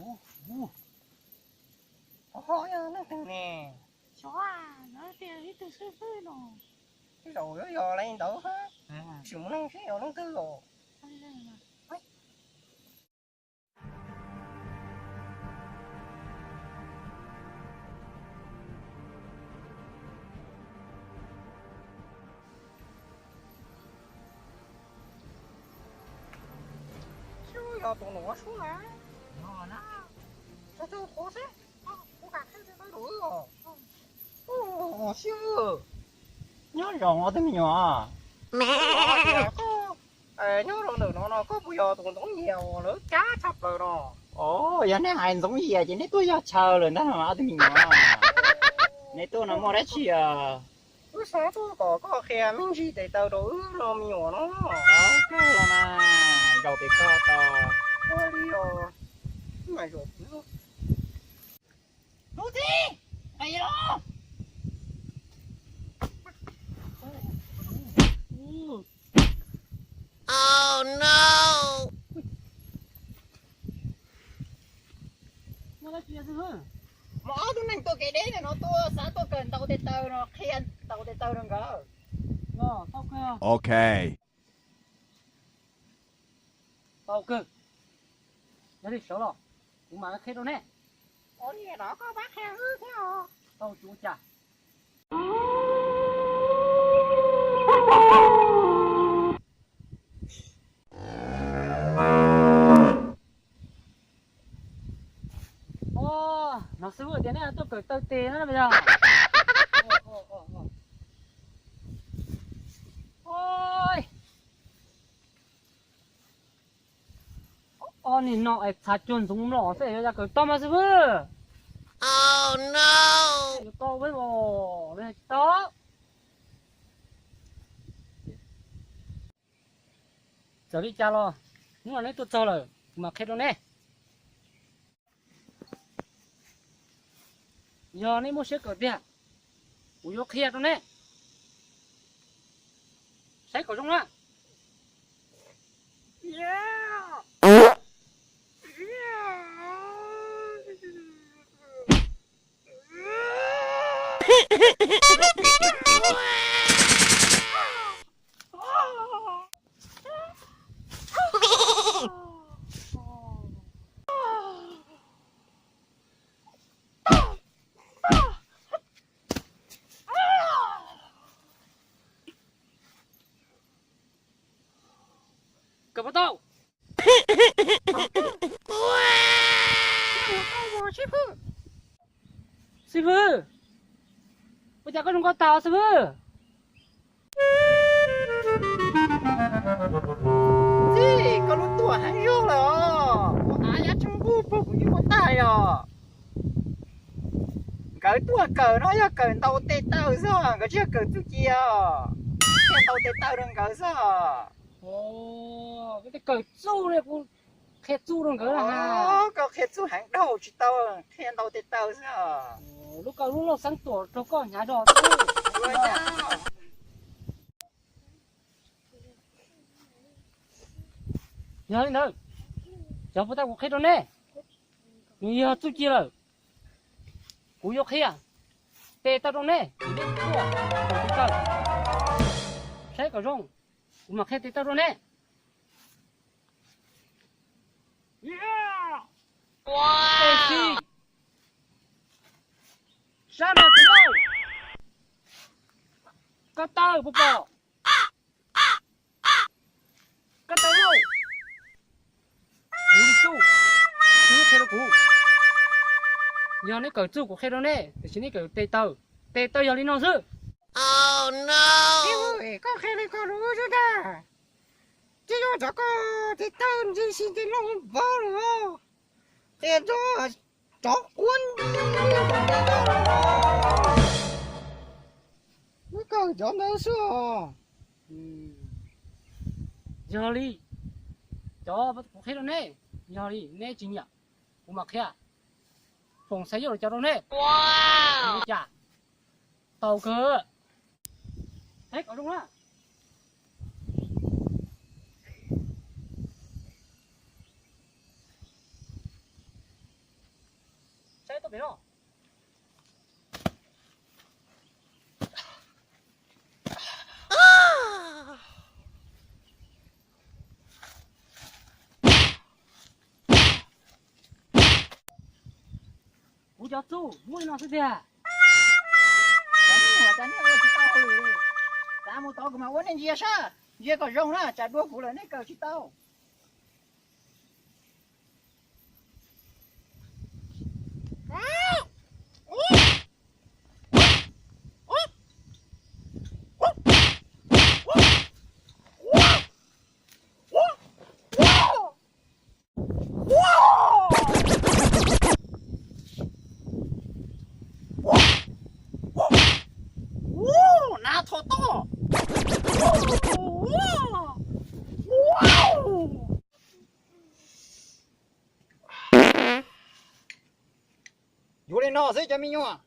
Ub, ub, ho yog leej twg ne? Xyov, lawv tias ib tug xib fwb no. Tej zaum yuav yog li ntawd, sim mus noog seb yog leej twg os. Xyov yog tus nuav sub na. Txog txog qhuav seb, kuv kam qhia rau wb os. Xib fwb, nyob zoo os tus me nyuam. Nyob rau ntawm no no koj puas yog tus Ntxoov Yias uas lawv cab tshaj plaws no? Os, yog nej hais Ntxoov Yias ces nej tuaj yog chaw lawm ntag no os tus me nyuam. Nej tuaj no muaj dab tsi os? Wb xav tuaj kom koj qhia me ntsis tes taw rau wb los me nyuam no. Kawg los mas, zaum pem koj tau. Ua li os, wb mam zaum pem. Tus txiv, pais los. Muaj dab tsi xwb? Muaj ob tug neeg tuaj kev deb ntawm no tuaj xav tuaj kawm ntaus tes taw no, qhia ntaus tes taw rau nkawd. Tau kawg. Ok. Yog li sawv los, kuv mam qhia rau nej. Ua li los koj pab qhia wb thiab os. Tau tsis ua cas. Os, no xib fwb tias nej tuaj kawm taw tes na yog? Os, nim no es txhav cuag ntxoov mlom xwb, yuav kawm tau mas xib fwb? Yuav tau, tsis tau. Txawm li cas los hnub no neb tuaj txog lawm, kuv mam qhia rau neb. Yog neb muaj siab kawm tiag, kuv yuav qhia rau neb. Saib kom zoo na. Kawm puas tau? Xib fwb, ua cas koj zoo nkauj tag xib fwb? Txiv, koj lub tuaj heev zog lawm os, ua av yab tsoog npuj puag kuv yeej ua tag os. Nkawd tuaj kawm no yog kawm ntaus tes taw xwb, nkawd tsis yog kawm txuj ci os. Qhia ntaus tes taw rau nkawd xwb. Koj tej kawm txuj ne, kuv qhia txuj rau nkawd na. Koj qhia txuj heev dhau tsis tau, qhia ntaus tes taw xwb. Lub koj lub lauj xeeb tuam raug koj hnyav zog xwb. Yog li ntawd, cov puas tau kuv qhia rau nej, nws yog txuj ci lawm. Kuv yuav qhia tes taw rau nej, nej tuaj kawm tes taw saib kom zoo, kuv mam qhia tes taw rau nej. Tes xis, sab nrag tus lauj, ko taw puas pom? Ko taw lauj, kuv li txuj, kuv qhia rau kuv. Yog neb kawm txuj kuv qhia rau neb, tiam sis neb kawm tes taw, tes taw yog li no xwb. Koj qhia li ko rau wb xwb ntag. Tsis yog cov ko tes taw ntxim sis tes loj npaum lawm, ces cov quab wb kawm cov ntawd xwb os. Yog li, cov kuv qhia rau neb, yog li neb tsis nyiam, kuv mam qhia foom xav yuj los cov rau neb. Ua cas tau kawg. Saib kom zoo na. Txhob pem no. Kuv cov txuj muaj li no xwb tiag. Cov niag ua tsis tau hauj lwm li. Xav mus tod kuv mam ua nej ntsia sab. Ntsia kom zoo na, tsam dua kuv lawm nej kawm tsis tau. Nav thom toj. Yuav li no xwb cov me nyuam.